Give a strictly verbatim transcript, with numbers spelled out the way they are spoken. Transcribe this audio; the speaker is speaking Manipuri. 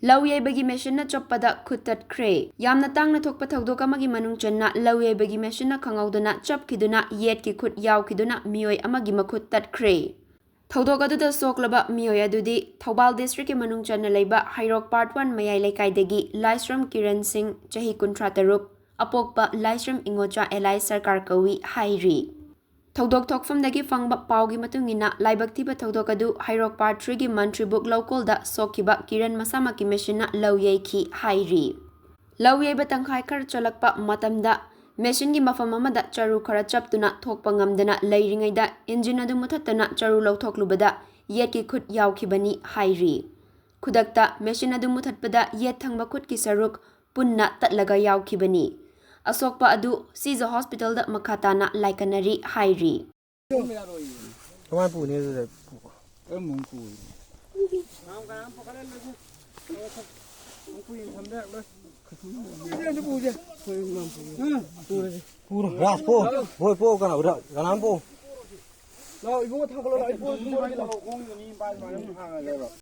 ꯂꯧ ꯌꯩꯕꯒꯤ ꯃꯦꯁꯤꯟꯅ ꯆꯞꯄꯗ ꯈꯨꯠ ꯇꯠꯈ꯭ꯔꯦ꯫ ꯌꯥꯝꯅ ꯇꯥꯡꯅ ꯊꯣꯛꯄ ꯊꯧꯗꯣꯛ ꯑꯃꯒꯤ ꯃꯅꯨꯡ ꯆꯟꯅ ꯂꯧ ꯌꯩꯕꯒꯤ ꯃꯦꯁꯤꯟꯅ ꯈꯪꯍꯧꯗꯅ ꯆꯞꯈꯤꯗꯨꯅ ꯌꯦꯠꯀꯤ ꯈꯨꯠ ꯌꯥꯎꯈꯤꯗꯨꯅ ꯃꯤꯑꯣꯏ ꯑꯃꯒꯤ ꯃꯈꯨꯠ ꯇꯠꯈ꯭ꯔꯦ꯫ ꯊꯧꯗꯣꯛ ꯑꯗꯨꯗ ꯁꯣꯛꯂꯕ ꯃꯤꯑꯣꯏ ꯑꯗꯨꯗꯤ ꯊꯧꯕꯥꯜ ꯗꯤꯁꯇ꯭ꯔꯤꯛꯀꯤ ꯃꯅꯨꯡ ꯆꯟꯅ ꯂꯩꯕ ꯍꯩꯔꯣꯛ ꯄꯥꯔꯠ ꯋꯥꯟ ꯃꯌꯥꯏ ꯂꯩꯀꯥꯏꯗꯒꯤ ꯂꯥꯏꯁ꯭ꯔꯝ ꯀꯤꯔꯟ ꯁꯤꯡ, ꯆꯍꯤ ꯀꯨꯟꯊ꯭ꯔꯥ ꯇꯔꯨꯛ, ꯑꯄꯣꯛꯄ ꯂꯥꯏꯁ꯭ꯔꯝ ꯏꯉꯣꯆꯥ ꯑꯦꯂꯥꯏ ꯁꯔꯀꯥꯔ ꯀꯧꯏ ꯍꯥꯏꯔꯤ꯫ ꯊꯧꯗꯣꯛ ꯊꯣꯛꯐꯝꯗꯒꯤ ꯐꯪꯕ ꯄꯥꯎꯒꯤ ꯃꯇꯨꯡ ꯏꯟꯅ, ꯂꯥꯏꯕꯛ ꯊꯤꯕ ꯊꯧꯗꯣꯛ ꯑꯗꯨ ꯍꯩꯔꯣꯛ ꯄꯥꯔꯠ ꯊ꯭ꯔꯤꯒꯤ ꯃꯟꯇ꯭ꯔꯤꯕꯨꯛ ꯂꯧꯀꯣꯜꯗ ꯁꯣꯛꯈꯤꯕ ꯀꯤꯔꯟ ꯃꯁꯥꯃꯛꯀꯤ ꯃꯦꯁꯤꯟꯅ ꯂꯧ ꯌꯩꯈꯤ ꯍꯥꯏꯔꯤ꯫ ꯂꯧ ꯌꯩꯕ ꯇꯪꯈꯥꯏ ꯈꯔ ꯆꯜꯂꯛꯄ ꯃꯇꯝꯗ, ꯃꯦꯁꯤꯟꯒꯤ ꯃꯐꯝ ꯑꯃꯗ ꯆꯔꯨ ꯈꯔ ꯆꯞꯇꯨꯅ ꯊꯣꯛꯄ ꯉꯝꯗꯅ ꯂꯩꯔꯤꯉꯩꯗ, ꯏꯟꯖꯤꯟ ꯑꯗꯨ ꯃꯨꯊꯠꯇꯨꯅ ꯆꯔꯨ ꯂꯧꯊꯣꯛꯂꯨꯕꯗ ꯌꯦꯠꯀꯤ ꯈꯨꯠ ꯌꯥꯎꯈꯤꯕꯅꯤ ꯍꯥꯏꯔꯤ꯫ ꯈꯨꯗꯛꯇ ꯃꯦꯁꯤꯟ ꯑꯗꯨ ꯃꯨꯊꯠꯄꯗ ꯌꯦꯠ ꯊꯪꯕ ꯈꯨꯠꯀꯤ ꯁꯔꯨꯛ ꯄꯨꯟꯅ ꯇꯠꯂꯒ ꯌꯥꯎꯈꯤꯕꯅꯤ꯫ ꯑꯁꯣꯛꯄ ꯑꯗꯨ ꯁꯤꯖ ꯍꯣꯁꯄꯤꯇꯥꯜꯗ ꯃꯈꯥ ꯇꯥꯅ ꯂꯥꯏꯀꯠꯅꯔꯤ ꯍꯥꯏꯔꯤ꯫ ꯀꯃꯥꯏꯅ ꯄꯨꯅꯤ ꯑꯗꯨꯗ? ꯄꯨꯔꯣ, ꯔꯥꯖ ꯄꯣ, ꯕꯣꯏ ꯄꯣ, ꯀꯅꯥ, ꯀꯅꯥꯝ ꯄꯣ꯫